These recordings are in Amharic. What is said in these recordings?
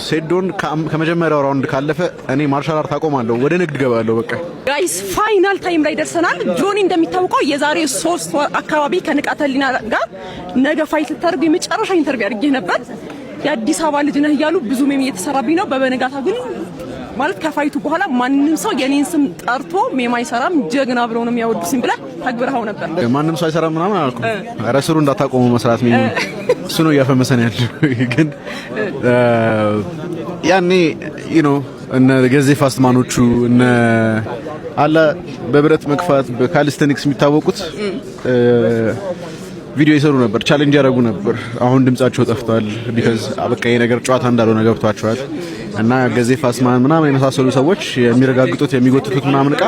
ሴዶን ከመጀመሪያው round ካለፈ እኔ martial art አቆማለሁ፣ ወደ ንግድ ገባለሁ። በቃ። Guys፣ final time ላይ ደርሰናል። ጆኒ፣ እንደሚታወቀው የዛሬ 3 ወር አካባቢ ከንቃተ ህሊና ጋር ነገ fight ልታደርጉ የመጨረሻ interview አድርጌ ነበር። የአዲስ አበባ ልጅ ነህ እያሉ ብዙ meme እየተሰራብኝ ነው። በበነጋታ ግን ማለት ከ fight ኡ በኋላ ማንም ሰው የኔን ስም ጠርቶ meme አይሰራም፣ ጀግና ብለው ነው የሚያወዱስኝ ብለህ ተግብረኸው ነበር። ማንም ሰው አይሰራም ምናምን አላልኩም። ኧረ ስሩ፣ እንዳታቆሙ መስራት። Meme እሱ ነው እያፈመሰን ያለው። ግን ያኔ እነ ገዜ ፋስትማኖቹ፣ እነ አላ በብረት መግፋት፣ በ calisthenics የሚታወቁት ቪዲዮ ይሰሩ ነበር፣ challenge ያደርጉ ነበር። አሁን ድምጻቸው ጠፍቷል። Because በቃ ይሄ ነገር ጨዋታ እንዳልሆነ ገብቷቸዋል። እና ገዜ ፋስማን ምናምን የመሳሰሉ ሰዎች የሚረጋግጡት፣ የሚጎትቱት ምናምን እቃ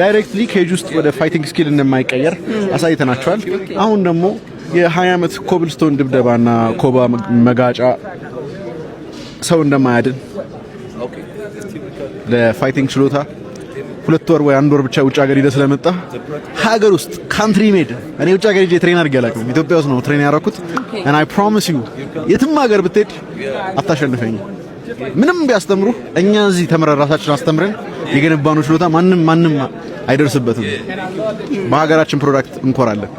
directly cage ውስጥ ወደ fighting skill እንደማይቀየር አሳይተናቸዋል። አሁን ደግሞ የ20 ዓመት ኮብልስቶን ድብደባና ኮባ መጋጫ ሰው እንደማያድን፣ ለ fighting ችሎታ 2 ወር ወይ አንድ ወር ብቻ ውጭ ሀገር ሂደህ ስለመጣ፣ ሀገር ውስጥ country made፣ እኔ ውጭ ሀገር ሄጄ train አድርጌ አላውቅም። ኢትዮጵያ ውስጥ ነው train ያደረኩት። And I promise you፣ የትም ሀገር ብትሄድ አታሸንፈኝም። ምንም ቢያስተምሩ እኛ እዚህ ተምረን፣ ራሳችን አስተምረን የገነባነው ችሎታ ማንም ማንም አይደርስበትም። በሀገራችን product እንኮራለን።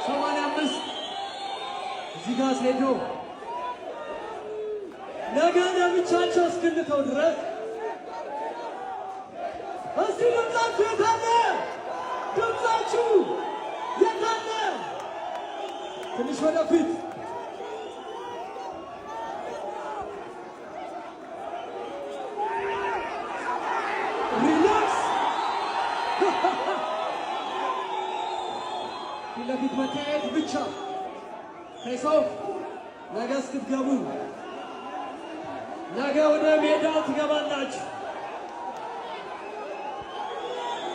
85 እዚህ ጋር ሴዶ ነገ ለብቻቸው እስክንተው ድረስ እስቲ ድምፃችሁ የታለ? ድምፃችሁ የታለ? ትንሽ ወደፊት። Relax፣ ፊት ለፊት መተያየት ብቻ። Face off ነገ እስክትገቡ፣ ነገ ወደ ሜዳው ትገባላችሁ።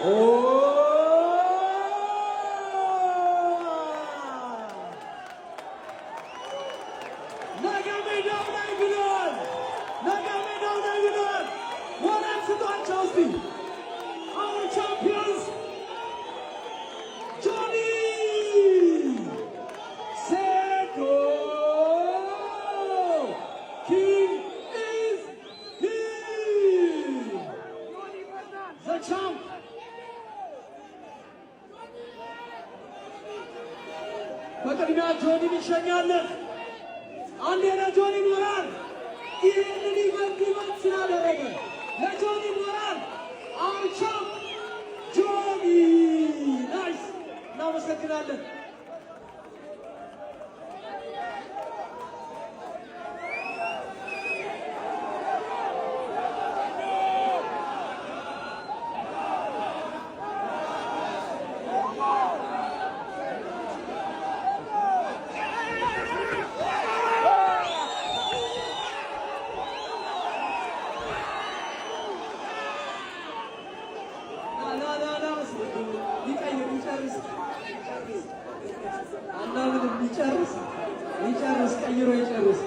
ኦ፣ ነገ ሜዳው ላይ ብለዋል። ነገ ሜዳው ላይ ብለዋል። ሞራል ስጧቸው እስቲ። Our champions ጆኒ፣ ሴዶ። King is here, the champ። በቅድሚያ ጆኒን እንሸኛለን። አንዴ ለጆኒ ሞራል፣ ይህንን event ስላደረገ ለጆኒ ሞራል። Our champ ጆኒ፣ nice፣ እናመሰግናለን። ና ና ና፣ ይቀይር፣ ይጨርስ፣ ይጨርስ፣ አናምንም። ይጨርስ፣ ይጨርስ፣ ቀይሮ ይጨርስ።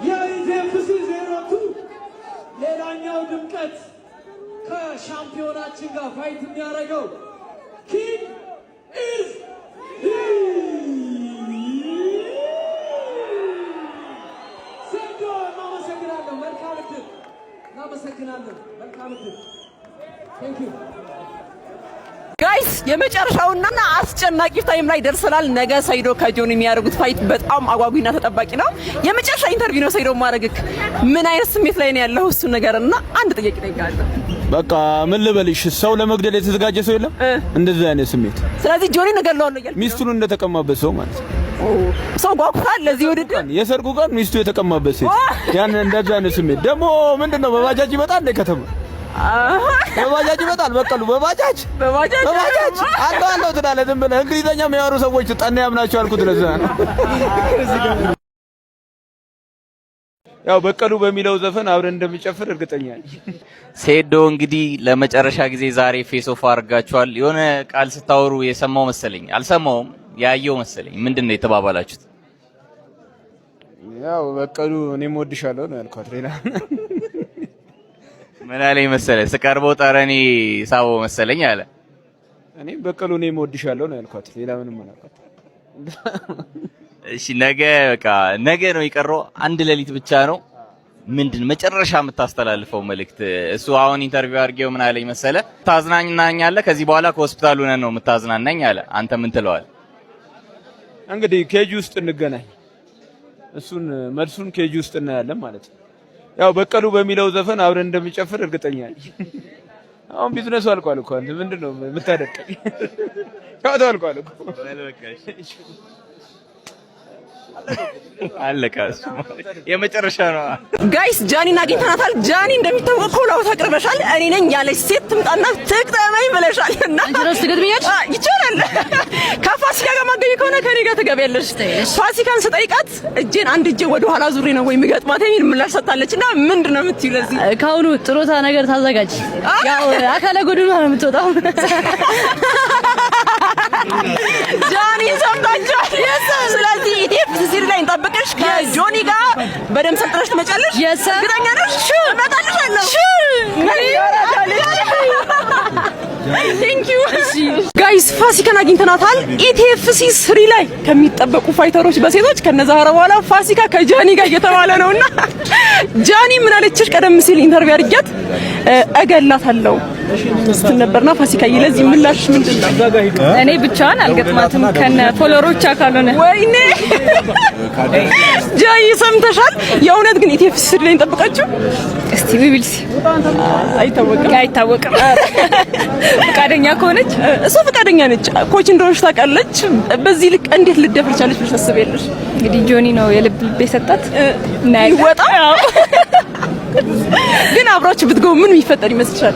የ ETFC 02 ሌላኛው ድምቀት ከሻምፒዮናችን ጋር fight የሚያደርገው King is here፣ ሴዶ። እናመሰግናለን። መልካም እድል። እናመሰግናለን። መልካም እድል። Thank you። Guys፣ የመጨረሻውና አስጨናቂ time ላይ ደርሰናል። ነገ ሰይዶ ከጆን የሚያደርጉት fight በጣም አጓጊና ተጠባቂ ነው። የመጨረሻ interview ነው ሰይዶ ማድረግክ። ምን አይነት ስሜት ላይ ነው ያለው? እሱን ነገርና አንድ ጥያቄ ጠይቃለሁ። በቃ ምን ልበልሽ፣ ሰው ለመግደል የተዘጋጀ ሰው የለም። እንደዚህ አይነት ስሜት። ስለዚህ ጆኒ እገለዋለሁ እያልክ ነው? ሚስቱን እንደተቀማበት ሰው ማለት ነው። ሰው ጓጉቷል ለዚህ ውድድር። የሰርጉ ቀን ሚስቱ የተቀማበት ሴት፣ ያን እንደዛ አይነት ስሜት። ደግሞ ምንድነው፣ በባጃጅ ይመጣል እንደ ከተማ በባጃጅ ይመጣል። በቀሉ በባጃጅ። በባጃጅ። በባጃጅ አለው አለው ትላለህ። ዝም ብለህ እንግሊዘኛ የሚያወሩ ሰዎች ጠና ያምናቸው አልኩት። ለዛ ነው። ያው በቀሉ በሚለው ዘፈን አብረን እንደሚጨፍር እርግጠኛ ነኝ። ሴዶ፣ እንግዲህ ለመጨረሻ ጊዜ ዛሬ face off አድርጋችኋል። የሆነ ቃል ስታወሩ የሰማው መሰለኝ፣ አልሰማውም፣ ያየው መሰለኝ። ምንድን ነው የተባባላችሁት? ያው በቀሉ እኔም ወድሻለሁ ነው ያልኳት። ሌላ ምን አለኝ መሰለህ? ስቀርበው ጠረኔ ሳበው መሰለኝ አለ። እኔ በቀሉ እኔም እወድሻለሁ ነው ያልኳት። ሌላ ምንም አላልኳት። እሺ ነገ በቃ ነገ ነው የቀረው፣ አንድ ሌሊት ብቻ ነው። ምንድን መጨረሻ የምታስተላልፈው መልእክት? እሱ አሁን interview አድርጌው ምን አለኝ መሰለ? ታዝናናኛለህ፣ ከዚህ በኋላ ከሆስፒታል ሆነህ ነው የምታዝናናኝ አለ። አንተ ምን ትለዋለህ? እንግዲህ cage ውስጥ እንገናኝ። እሱን መልሱን cage ውስጥ እናያለን ማለት ነው። ያው በቀሉ በሚለው ዘፈን አብረን እንደምንጨፍር እርግጠኛ ነኝ። አሁን ቢዝነሱ አልቋል እኮ፣ አንተ ምንድን ነው የምታደርቀኝ? ጨዋታው አልቋል እኮ። አለቀ። እሱ የመጨረሻ ነው። Guys፣ ጃኒን አግኝተናታል። ጃኒ እንደሚታወቀው call out አቅርበሻል። እኔ ነኝ ያለች ሴት ትምጣና ትግጠመኝ ብለሻል። እና አንቺ ራስሽ ትገጥሚኛለሽ? ይቻላል። ከፋሲካ ጋር ማገኝ ከሆነ ከኔ ጋር ትገቢያለሽ። ፋሲካን ስጠይቃት እጄን አንድ እጄ ወደ ኋላ ዙሬ ነው ወይ የምገጥማት የሚል ምላሽ ሰጥታለች። እና ምንድን ነው የምትይው ለዚህ? ከአሁኑ ጥሮታ ነገር ታዘጋጅ። ያው አካለ ጎድሎ ነው የምትወጣው። ጃኒ ሰምታችኋል። ስለዚህ ETFC three ላይ እንጠብቅሽ። ከጆኒ ጋር በደንብ ሰልጥነሽ ትመጫለሽ። Yes, sir. እርግጠኛ ነሽ? እመጣልሻለሁ። Thank you guys። ፋሲካን አግኝተናታል። ETFC 3 ላይ ከሚጠበቁ fighter ኦች በሴቶች ከነዛህረ በኋላ ፋሲካ ከጃኒ ጋር እየተባለ ነውና ጃኒ ምን አለችሽ? ቀደም ሲል interview አድርጊያት እገላታለሁ ስትል ነበርና ፋሲካዬ ለዚህ ምላሽ ምንድን ነው? እኔ ብቻዋን አልገጥማትም ከነ follower ኦቿ ካልሆነ። ወይኔ ጃይ ሰምተሻል? የእውነት ግን ETFC 3 ላይ እንጠብቃችሁ? እስቲ we will see። አይታወቅም። አይታወቅም። ፈቃደኛ ከሆነች። እሷ ፈቃደኛ ነች። Coach እንደሆነች ታውቃለች። በዚህ ልክ እንዴት ልደፍር ቻለች ብለሽ ታስቢያለሽ? እንግዲህ ጆኒ ነው የልብ ልብ የሰጣት፣ እናያለን። ይወጣ ግን አብራችሁ ብትገቡ ምን የሚፈጠር ይመስልሻል?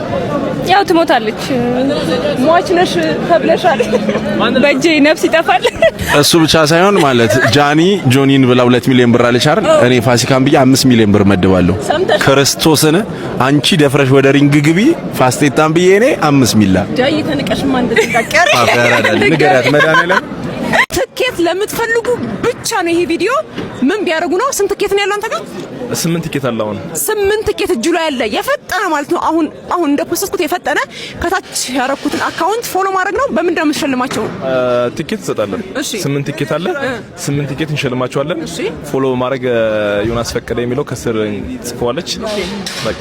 ያው ትሞታለች። ሟች ነሽ ተብለሻል። በእጄ ነፍስ ይጠፋል። እሱ ብቻ ሳይሆን ማለት ጃኒ ጆኒን ብላ 2 ሚሊዮን ብር አለች አይደል? እኔ ፋሲካን ብዬ 5 ሚሊዮን ብር መድባለሁ። ሰምተሻል? ክርስቶስን አንቺ ደፍረሽ ወደ ring ግቢ፣ ፋስቴታን ብዬ እኔ 5 ሚላ። ጃይ ተንቀሽማ እንደዚህ እንዳትቀሪ። ንገሪያት መድኃኒዓለም። ትኬት ለምትፈልጉ ብቻ ነው ይሄ ቪዲዮ። ምን ቢያደርጉ ነው? ስንት ትኬት ነው ያለው አንተ ጋር? ስምንት ቲኬት አለ አሁን። ስምንት ትኬት እጁ ላይ አለ። የፈጠነ ማለት ነው። አሁን አሁን እንደ post ኩት የፈጠነ ከታች ያረኩትን account follow ማድረግ ነው። በምንድን ነው የምትሸልማቸው? ቲኬት እንሰጣለን። ስምንት ቲኬት አለ። ስምንት ቲኬት እንሸልማቸዋለን። Follow በማድረግ ዮናስ ፈቀደ የሚለው ከስር ጽፈዋለች። በቃ።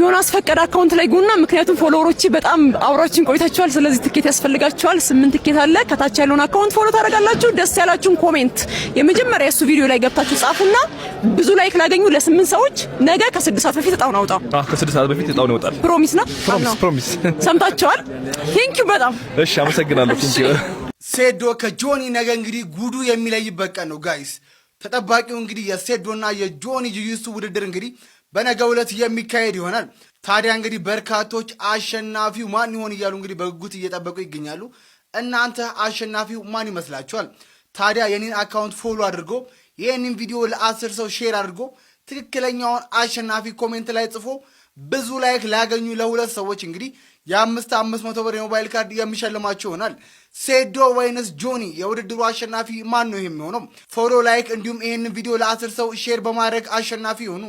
ዮናስ ፈቀደ account ላይ ጉና። ምክንያቱም follower ኦቼ በጣም አብራችን ቆይታችኋል። ስለዚህ ትኬት ያስፈልጋችኋል። ስምንት ትኬት አለ። ከታች ያለውን account follow ታደርጋላችሁ። ደስ ያላችሁን comment የመጀመሪያ የሱ ቪዲዮ ላይ ገብታችሁ ጻፉና ብዙ like ላገኙ ለስምንት ሰዎች ነገ ከ6 ሰዓት በፊት እጣውን አውጣው። አዎ፣ ከ6 ሰዓት በፊት እጣውን ይወጣል። Promise ነው። Promise, promise። ሰምታችኋል። Thank you በጣም። እሺ፣ አመሰግናለሁ። Thank you። ሴዶ ከጆኒ ነገ እንግዲህ ጉዱ የሚለይበት ቀን ነው guys። ተጠባቂው እንግዲህ የሴዶና የጆኒ ጂጂትሱ ውድድር እንግዲህ በነገው ዕለት የሚካሄድ ይሆናል። ታዲያ እንግዲህ በርካቶች አሸናፊው ማን ይሆን እያሉ እንግዲህ በጉጉት እየጠበቁ ይገኛሉ። እናንተ አሸናፊው ማን ይመስላችኋል? ታዲያ የኔን account follow አድርጎ፣ ይህንን ቪዲዮ ለ10 ሰው share አድርጎ፣ ትክክለኛውን አሸናፊ comment ላይ ጽፎ ብዙ like ላገኙ ለሁለት ሰዎች እንግዲህ የአምስት 500 ብር የሞባይል ካርድ የሚሸልማቸው ይሆናል። ሴዶ ወይንስ ጆኒ? የውድድሩ አሸናፊ ማን ነው የሚሆነው? Follow፣ like እንዲሁም ይህንን ቪዲዮ ለ10 ሰው share በማድረግ አሸናፊ ይሁኑ።